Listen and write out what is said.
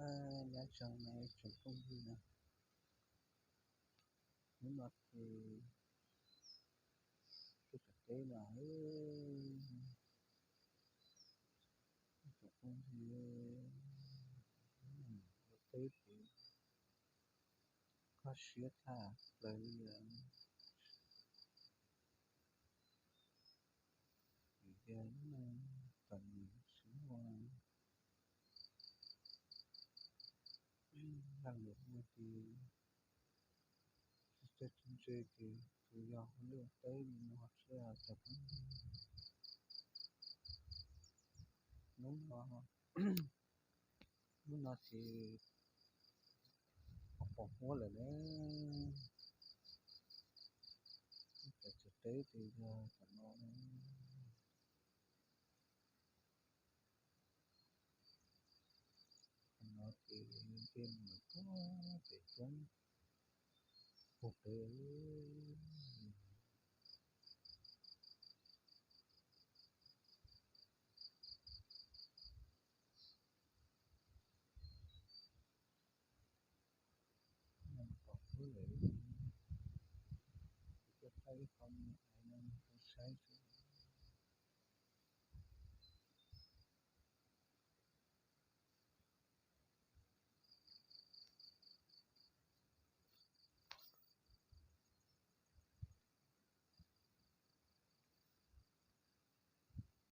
Nyob zoo na tsoom phooj ywg na, hnub no ces tuaj txog teb no, tsoom phooj ywg, ua teb ces koj siab tshaj plaws li os. Vim tias hnub no txom nyem tsis muaj lag luam ua ces tsis txawj tsis ntse ces tsuas yog ua liaj ua teb li no xwb os tsoom phooj ywg. Hnub no, hnub no ces pom pom huab lawm na, txog teb ces yog tam no. Tam no ces nce mus puag pem roob puag pem. Pom huab lawm, kuv tuaj thaij ib qho me ntsis no rau saib seb